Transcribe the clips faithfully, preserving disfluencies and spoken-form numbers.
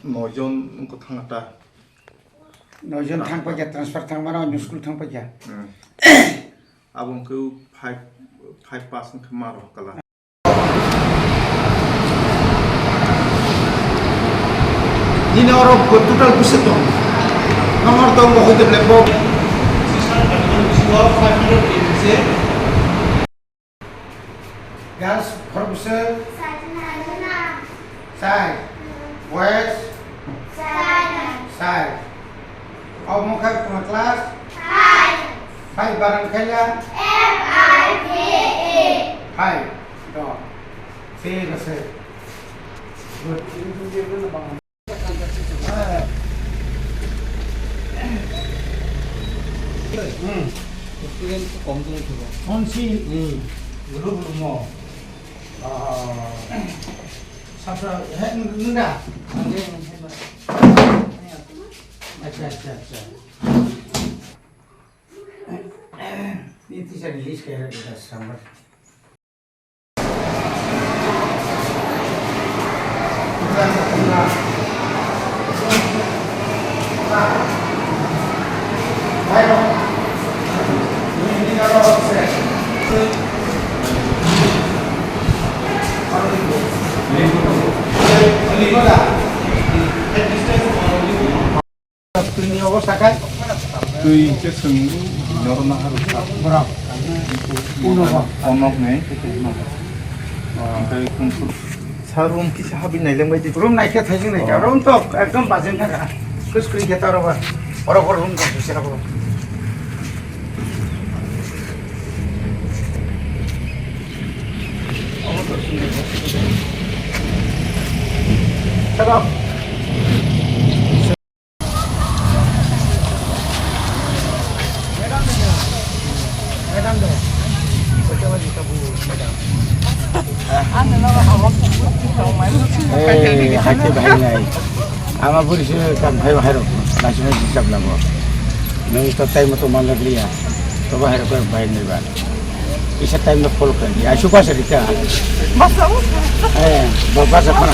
Noijon wngkha thangata. Noijon thang paikha, transfer thang mano, new school thang paikha. Hmm. Abo wngkha five, five pass wngkha maro kala. Nini oro total bwswk tong? Nong oro tongo hoite black box. Girls, khorokbwswk? Sai. Boys? Sai. Omo khe tuma class? Five. Five baran khaila? F I V E. Five. Do. Sei bwswk. Good. Hmm. Student khe kom tong thwgo. Phone si. Hmm. Group room o. Ah. Satra, he, nung da? Acha, acha, acha. Ni teacher list kaya da sambar. Twi ni obo sakai. Twi khe chwng norok naharok sa. Borok. Uno bo. Onok ni. Tei kung sa room kisa habwi naileng bai di. Room naikhe thaising naikhe. Oh. Room to ekdom bajin thaka. Kus kri khe taro ba. Oro oro room to sera bo. Sera. Eh, hai khe bahai nai. Ama buri se kam khai bahai rok. Nasi nasi jab na bo. Nang to time to man liya. To bahai rok bahai nai ba. Isa time no follow kar di. Asu pas rita. Masa. Eh, ba pas apa?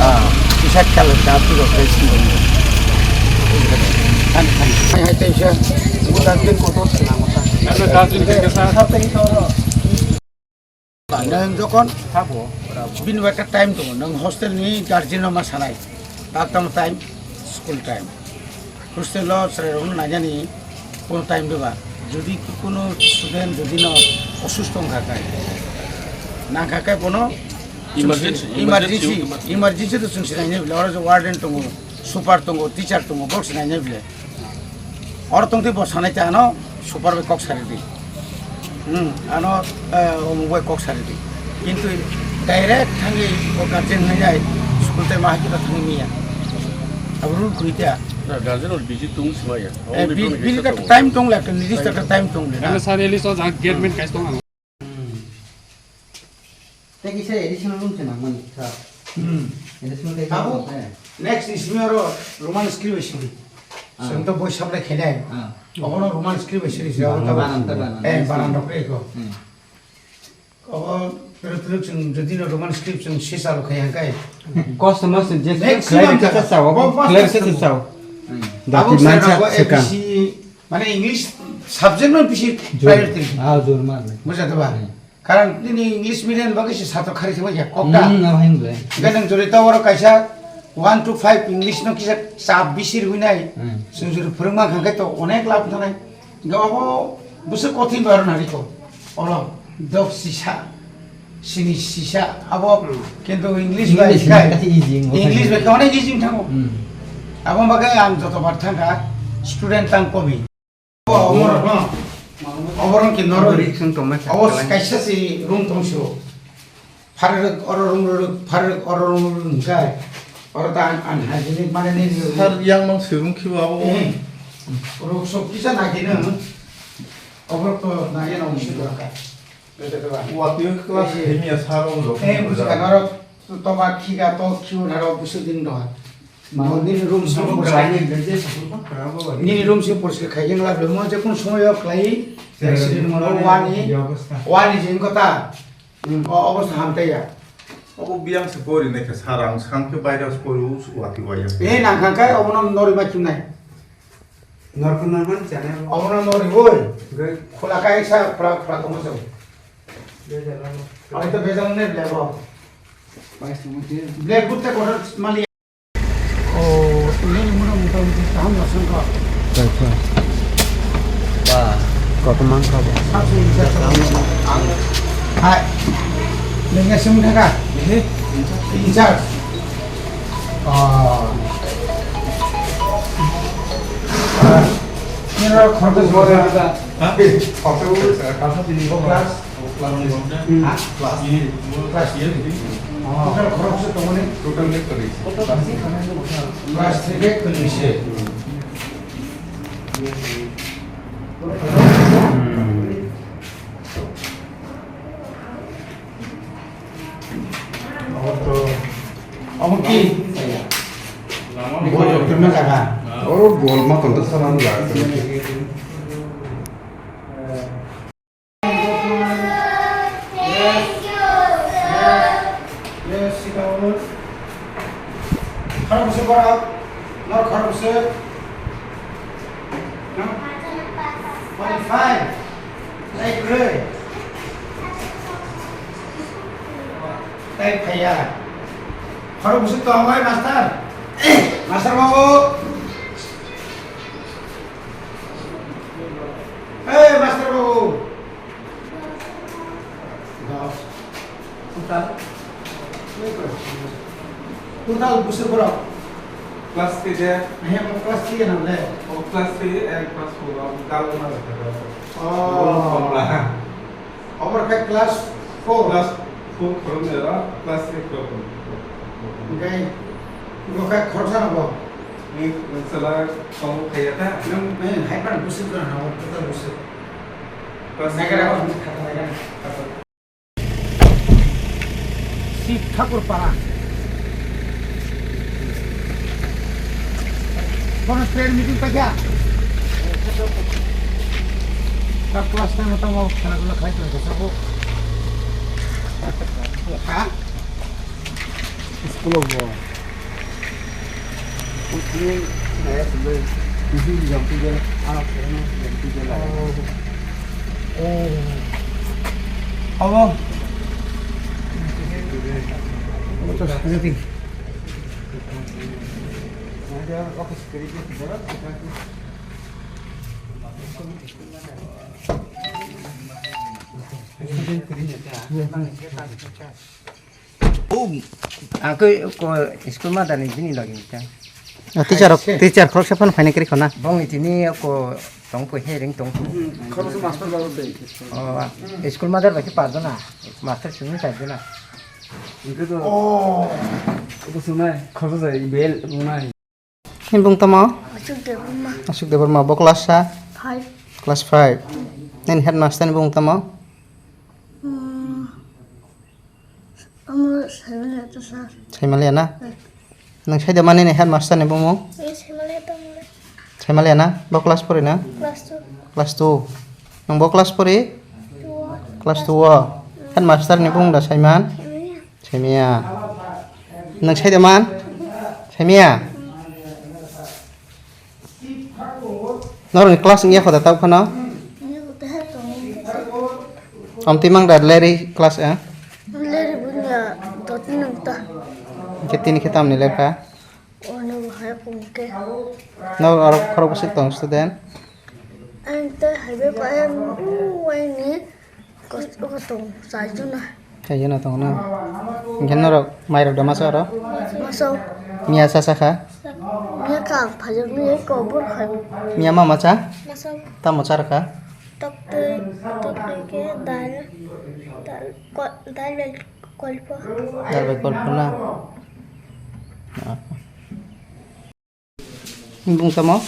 Ah, isa kalau satu dua kali sih. Kan kan. Hai hai time sa. Bukan tin kotor senang masa. Ada dustbin ke sana. Nang jokon bini bai time tongo, nang hostel ni guardian no ma sanai. Tatam time, school time. Hostel o chwrai rok no nainani kono time diba. Jodi kono student jodi no osusto wngkha khe, nangkha khe bono emergency, emergency, emergency, emergency to chwng se nainai bile, oro je warden tongo, super tongo, teacher tongo, bok se nainai bile. Oro tongtwi bo sanai ta ano super bai kok sari di. Hmm, ano, eh, omo bai kok sari di. Kintu direct thangwi o guardian hai jai school tai ma hakhe thangwi miya. Abo rule khuri ta. Na, guardian ol busy tung simaya. Eh, bi-, bini ta time tong le, nirdisto ta time tong le na. Ano sari eli so ja gate men kais tong ang. Tei kisa additional room se nangmani, sir. Hmm. Additional tei abo kisa, eh. Next ni simi aro Roman script bai simi. Ah. Simi to boi sablai khainai. Ah. Obono Roman script bai simi se, abo to banan ta banan. Eh, banan rok eko. Hmm. Obo pero pero chwng jodi no Roman script chwng se chalo khai hangkai. Customer se je maximum khlai jaga. Kisa sao, bo khlai kisa sao. Hmm. Dati abo mansa sara ko swkang. A B C, mane English subject no bisi priority. Ah, jor man. Bujha to ba? Hmm. Karon nini English medium bagwi se satro khari thangma ya kok ta. Hmm, abo hingle. Hingke nwng jodi ta oro kaisa one to five English no kisa chap bisi rwinai. Hmm. Chwng jodi phwrwngma hwnkhe to onek lab thanai. Hingke obo bwswk kothin bai aro nari ko. Oro dok sisa, sini sisa, abo kintu English bai English kai. Bai khe easy wngkha. English bai khe onek easy wngthango. Hmm. Abo bagwi ang joto bar thangkha student tang komi. Oborok no, oborok ke norok. Ori sung tongma sa. Abo kaisa si room tong si o. Pharrwk oro room rwrwk, pharrwk oro room rwrwk hwnkhe. Oro ta un-, unhygienic mane ni. Sir, yang mang si room khibo abo. Eh. Rok sok kisa na khe nang. Oborok to na ya na usi dorkar. Watwi class himya sir o rok. Eh, buji ka norok. To ba khiga to khiu na ro busu din do. Nini room si poriska. Nini room si poriska khai yang lab mo je kun somoy o khlai accident mo wani, wani jeng kota. O obostha hamtaiya. Obo biyang se pori nai khe sir, ang swkang khe baire se pori u watwi waya. E nang kha khe obono nori ma chumnai. Norkon norkon channel. Obono nori oi. Gai. Khula kai sa pra pra tongmo se. Bejal. Ai to bejal ne black bo. Black boot te kotor mali. O, ini muna muta muti taham langsung kau. Baik, baik. Wah, kau teman kau. Satu insa. Hai. Dengan semua kah? Ini. Insa. Ah. Ah. Ini lo khorta semua. Hah? Khorta semua. Kelas. Class three. Class three. Total khoroksa tongmani? Total bag kwrwi. Class three bag kwrwi se. Obo to, obo ki? Boi rok tongna jaga. Oro bol ma tongo, salam jaga. Yes, yes, yes, sit down. Khoroksa borok, nor khoroksa. No? Forty-five. Tai kwrwi. Tai phaiya. Khoroksa tongbai, master. Master babu. Hey, master babu. Dos. Total? Total bwswk borok? Class three de. He, class three na le? O class three and class four, o dal na le. Oh. Obo khe class four. Class four khoroknwi oro, class three khoroknwi. Hwnkhe, bo khe khoroksa no bo? Ni chwla tongo khaiya ta? Nang, nang hai pan bwswk gana ha, o total bwswk. Class Nagara three. Ko khata nagara. Shiv Thakur Para. Kono prayer meeting paikha? Ta class time tamo khela khela khai tong khe sabo. Ha? School of war. Ini naya sebelah. Ini jam tiga. Ah, ini jam tiga lah. Oh. Abo. Abo to sakha jati. Oh, ang khe ko school ma dani bini logi ta. Ah, teacher rok, teacher khoroksa phano phaina kiri khona. Bongni tini ko tong pui he ring tong. Khoroksa master babu tei. Oh, school ma dar bai par dona. Master simi par dona. Ingkhe to. Oh. Ko sunai khoroksa jai bel nai. Ni bung tamo? Ashok Debbarma. Ashok Debbarma, bo class sa? Five. Class five. Nini headmaster ni bung tamo? Hmm. Amo Saimalia to sir. Saimalia na? Eh. Nang saida mani ni headmaster ni bung mo? Eh, Saimalia to mo. Saimalia na? Bo class pori na? Class two. Class two. Nang bo class pori? Two. Class two o. Headmaster ni bung da Saiman? Saimalia. Saimia. Nang saida man? Saimia. Norokni class wngya khoda tabuk phano? Amtwi mang da Larry class a? Larry bunya dotni nungta. Hwnkhe tini khe tamni lekha? Ono bo hai pungke. Nor aro khorok bwswk tong student? Ang tei hai be kaya uaini. Kos-, kosong, chaijona. Chaijona tongo na? Hwnkhe norok mairok da masa oro? Masa. Miya cha cha kha? Miya kha ang phajak ni kobor khai. Miya ma macha? Masa. Tamo cha rwkha? Tok tei, tok tei khe dal, dal, ko-, dal bai kolpo. Dal bai kolpo na? Bung tamo?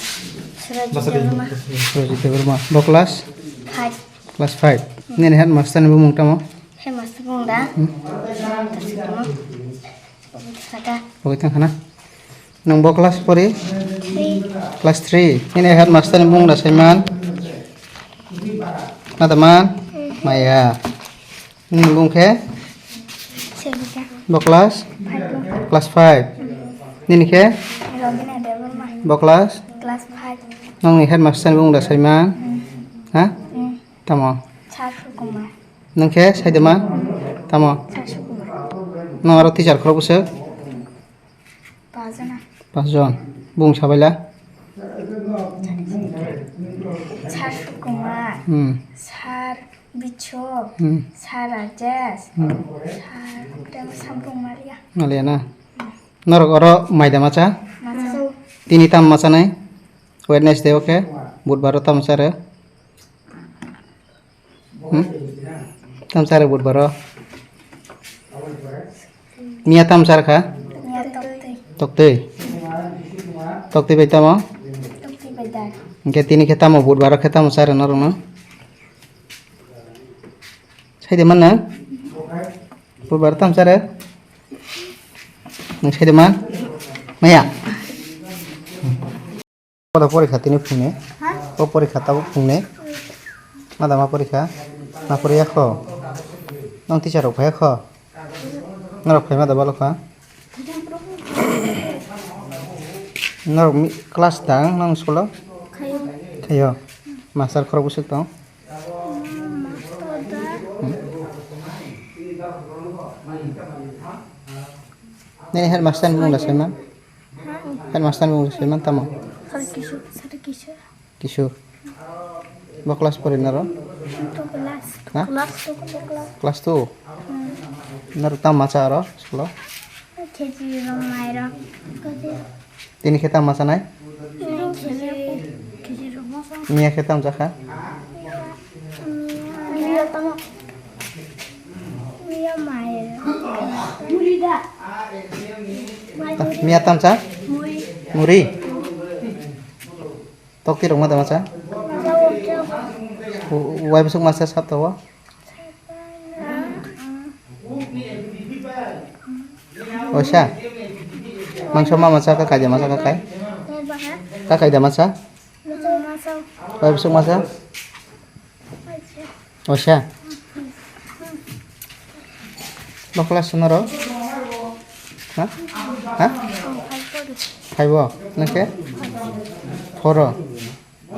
Surajit Debbarma. Surajit Debbarma. Bo class? Five. Class five. Nini headmaster ni bumung tamo? Headmaster bung da? Hmm? Saka. Bo tang khana. Nang bo class pori? Three. Class three. Nini headmaster ni bung da Saiman? Nada man? Hmm. Maya. Nini bung khe? Sevika. Bo class? Five. Class five. Nini khe? Robina Debbarma. Bo class? Class five. Nongni headmaster ni bung da Saiman? Hmm. Ha? Hmm. Tamo? Sir Sukumar. Nong khe Saidema? Tamo? Sir Sukumar. Nong aro teacher khorok bwswk? Pajona. Pajona. Bung sabaila? Sir Sukumar. Hmm. Sir Bichok. Hmm. Sir Rajesh. Hmm. Sir, tamo Sampung Malia. Malia na? Norok oro maida macha? Macha. Tini tam macha nai? Wednesday, okay? Budbar o tam macha re? Hmm? Tam macha re budbar o? Miya tam macha kha? Miya toktwi. Toktwi? Toktwi bai tamo? Toktwi bai dal. Hingke tini khe tamo budbar o khe tam macha re norok no? Saide man na? Budbar tam macha re? Nung saide man? Maya? Koda porikha tini phungne? Ha? O porikha tabuk phungne? Mada ma porikha? Ma poriya kho? Nong teacher rok phaiya kho? Norok phaima da balokha? Norok mi-, class tang nong school o? Khayo. Khayo. Master khorok bwswk tong? Nini headmaster ni bung da Saiman? Headmaster ni bung da Saiman tamo? Sir Kishore, Sir Kishore. Kishore. Bo class pori naro? Two class. Ha? Class two, class. Class two? Hmm. Naro tam macha aro school o? Khejuri rok, mai rok. Tini khe tam macha nai? Miya khe tam cha kha? Miya tam cha? Muri. Tokti rok ma da macha? Wai bwswk macha sap tawo? Oisa. Mangso ma macha ka kaida macha ka kai? Ka kaida macha? Wai bwswk macha? Oisa. Bo class noro? Ha? Ha? Five o. Nang khe? Four o.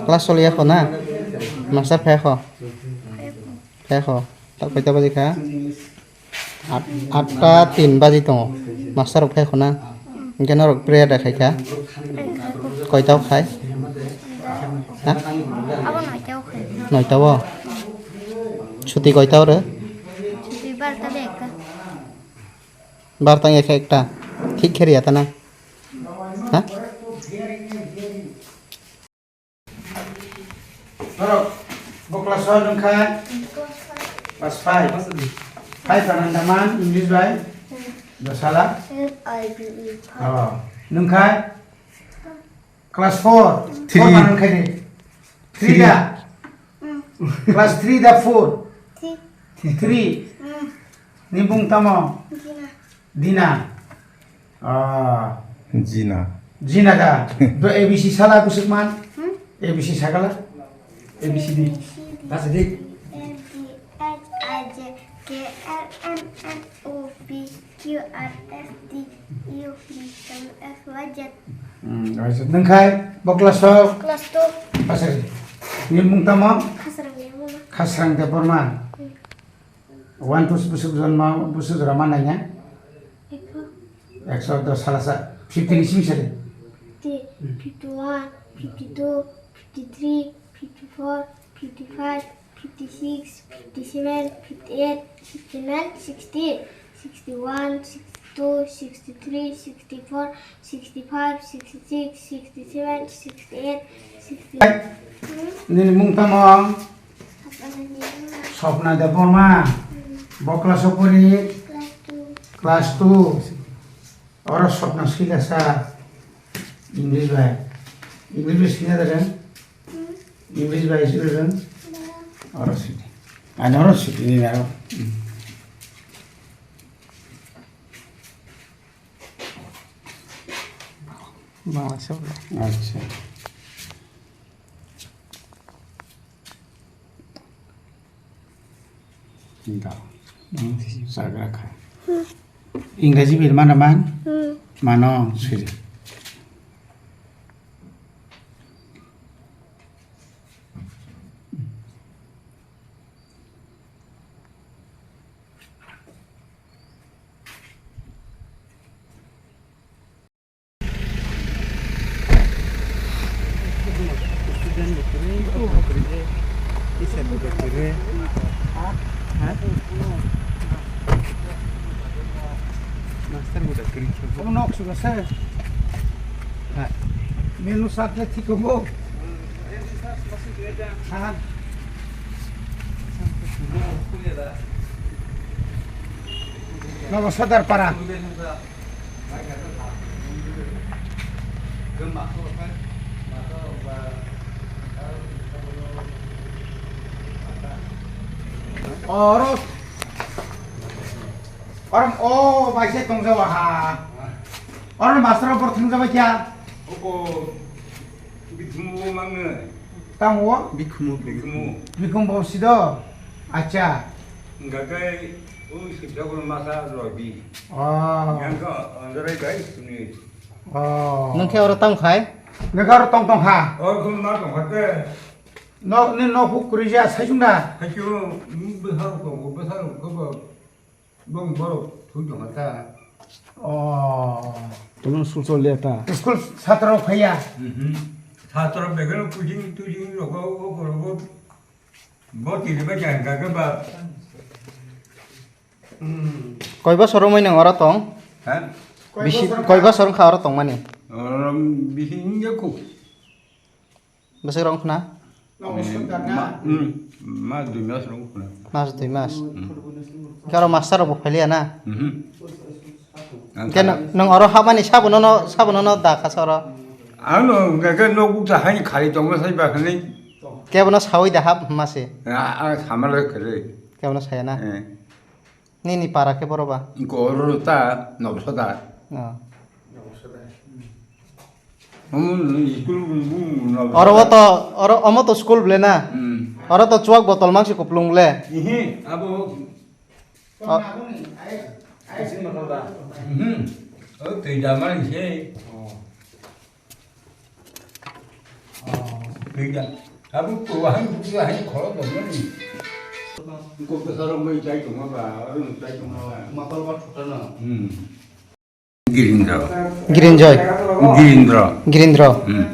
Class choli ya kho na? Master phai kho? Phai kho. Ta koi ta baji kha? At, atta tin baji tongo. Master rok phai kho na? Hingke norok prayer da khai kha? Koi ta khai? Ha? Abo noita o khai. Noita o? Chuti koi ta o re? Chuti barta de ekta. Barta ekta ekta. Thik khe riya ta na? Ha? Norok bo class o nung kha? Class five. Five ananda man English bai? Dosala? F I V E. Oh. Nung kha? Class four. Three. Four manang khaidi. Three da. Class three da four. Three. Three. Ni bung tamo? Dina. Dina. Ah. Jina. Jina da. Do A B C sala kusuk man? A B C sagala? A B C D. Basa di. F G H I J K L M N O P Q R S T U V W X Y Z. Hmm, nung khai bo class o? Class two. Basa di. Ni bung tamo? Khasrang ni bung. Khasrang de Borma. Hmm. One to busuk jon ma, busuk jora ma nai na? Ekso. Ekso dos sala sa, fifty ni simi sari. Fifty, fifty-one, fifty-two, fifty-three, fifty-four, fifty-five, fifty-six, fifty-seven, fifty-eight, fifty-nine, sixty, sixty-one, sixty-two, sixty-three, sixty-four, sixty-five, sixty-six, sixty-seven, sixty-eight, sixty. Nini mung tamo? Swapna Debbarma. Bo class o pori? Class two. Oro Swapna swilasa. English bai. English bai swina da reng? English bai swina reng? Oro swini. Ani oro swini ni aro. Bangla se bolo. Acha. Da. Chagra kha. Ingraji bil mana man? Hmm. Mano siri. Student bo kwrwi, teacher bo kwrwi. Ha? Master bo da kwrwi khe. Omo nok suga se. Ha. Menu sat le thik omo. Ha. Nogo Sodar Para. Oro, oro, o, bai se tong jawa ha. Oro master o bor thang jawa kya? Oko, bikhumu mangno. Tamo? Bikhumu. Bikhumu. Bikhum bo si do? Acha. Enggak kai, o sibda ko masa lobi. Oh. Yang ko, anjarai bai suni. Oh. Nung khe oro tamo khai? Nung khe oro tong tong kha? Oro tong ma tong kha te. No, ni no hu kuri ja sai jung da. Hai chu, ni bwsa ko, bwsa ko ba. Bong borok thu tong kha ta. Oh. Tong school chol le ta. School satro phaya. Mhm. Satro begel kujing tujing rogo, rogo, rogo. Bo tini ba jang ga ga ba. Hmm. Koi bosor romwi nang oro tong? Ha? Bisi, koi bosor wngkha oro tongmani? Oro bisi wngya kho. Bwswk rok wngkha na? Ma, hmm, ma dui mas rok wngkha na. Mas dui mas. Hmm. Khe oro master rok bo phailiya na? Mhm. Khe nwng, nwng oro habmani sabo nono, sabo nono da kha sa oro? Ano, khe, khe nok bukcha haini khali tongma sai ba khani. Kebono sawi da hab mase? A, a, sama le khali. Kebono saya na? Eh. Nini para khe boro ba? Ingko oro ta, noksa da. Oh. Omo school bung, bung, noksa da. Oro o to, oro omo to school ble na? Hmm. Oro to chuak botol mangsi kuplung ble. Ihi, abo. Oh. Mhm. O twi da mani se. Twi da. Abo ko han, ko han khoro do mani. Ko ko saro mai chai to ma ba, aro mai chai to ma ba. Matal ba thota na. Hmm. Girindra. Girinjoy. Girindra. Girindra. Hmm.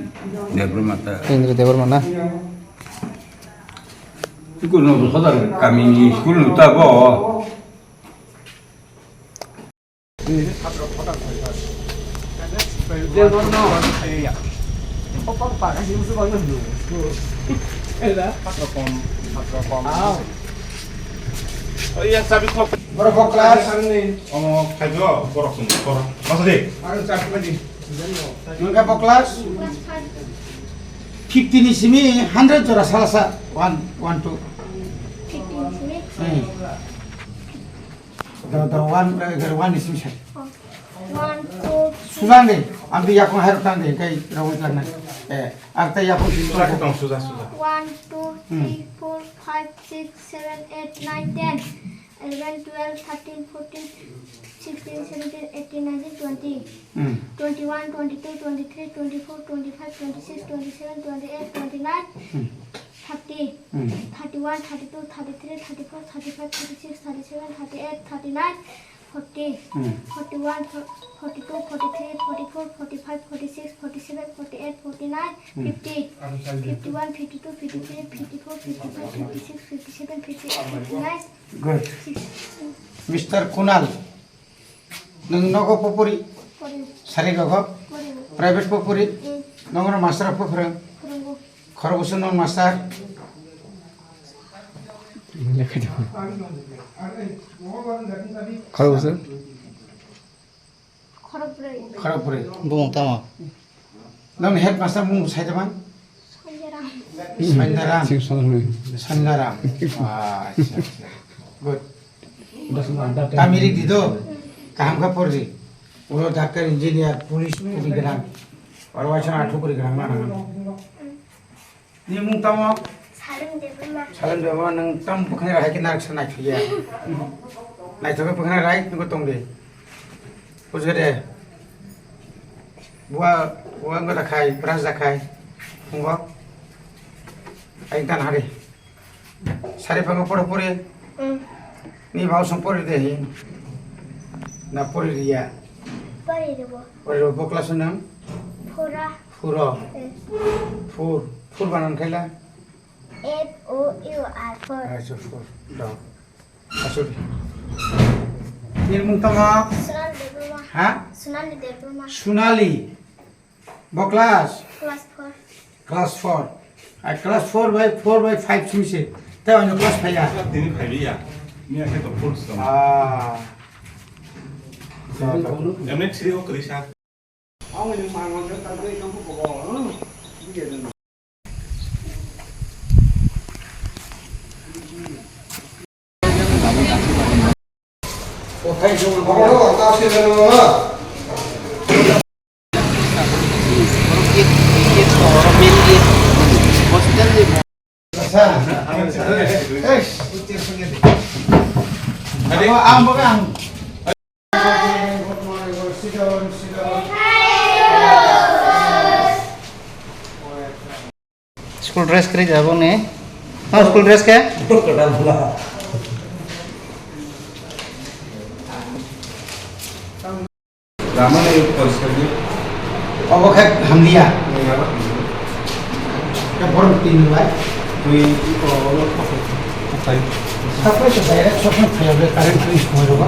Debra mata. Girindra Debbarma na. Iko no sadar kami ni school no ta bo. Borok kok class? Omo khaijo, borok sini, borok. Masa de? Nungkha kok class? Fifty ni simi hundred jora salasa. One, one, two. Fifty ni simi? Hmm. Da, da, one, eh, one ni simi sai. Oh. One, two, three. Sujang de, ang de yakung hai tang de, kai rawai tang nai. Eh, ang ta yakung simi. Suja tong, suja, suja. One, two, hmm, three, four, five, six, seven, eight, nine, ten, eleven, twelve, thirteen, fourteen, sixteen, seventeen, eighteen, nineteen, twenty. Hmm. Twenty-one, twenty-two, twenty-three, twenty-four, twenty-five, twenty-six, twenty-seven, twenty-eight, twenty-nine, hmm, thirty, hmm, thirty-one, thirty-two, thirty-three, thirty-four, thirty-five, thirty-six, thirty-seven, thirty-eight, thirty-nine, forty, hmm, forty-one, fo-, forty-two, forty-three, forty-four, forty-five, forty-six, forty-seven, forty-eight, forty-nine, hmm, fifty, fifty-one, fifty-two, fifty-three, fifty-four, fifty-five, fifty-six, fifty-seven, fifty-eight, fifty-nine, good. Sixty. Mister Kunal. Nwng nogo po pori? Pori. Sari rogo? Pori. Private po pori? Mm. Nongno master po phwrwng? Phwrwngo. Khorokbwswk nwng master? Khorokbwswk? Khorokbrwi. Khorokbrwi. Bumung tamo? Nang headmaster mung sai tama? Sanjaram. Sanjaram. Sing Sanjaram. Sanjaram. Ah, acha, acha. Good. Tamirik di do. Kaham kha pordi. Ulo doctor, engineer, police, puri gerang. Oro waisa athu puri gerang na. Ni mung tamo? Salim Debbarma. Salim Debbarma, nang tam bwkhani rai ke narak sa naithok ya. Naithok bwkhani rai, nungko tong de. Bujhe de. Bua, bua wngkha da khai, brush da khai. Phungo. Ai dan hari. Sari phungo pore pore. Mm. Ni bau song pore de hi. Na pore riya. Pore de bo. Pore bo class nang? Phura. Phuro. Eh. Phur. Phur banan khaila? F O U R, phur. Acha, phur. Da. Asuri. Nini mung tamo? Sonali Debbarma. Ha? Sonali Debbarma. Sonali. Bo class? Class four. Class four. Ai class four by, four by five simi se. Tei ano class phaiya? Tini phaiya. Miya khe to fourth sem. Ah. Emne three o kwrwi sa. School dress kwrwi jabo ni. No school dress khe? Ramani poriskar di. Obo khe hamliya. Khe borok twi nung lai. Twi, o, o, o, okay. Suppose direct short term phaiyakle current twi sumai rogo.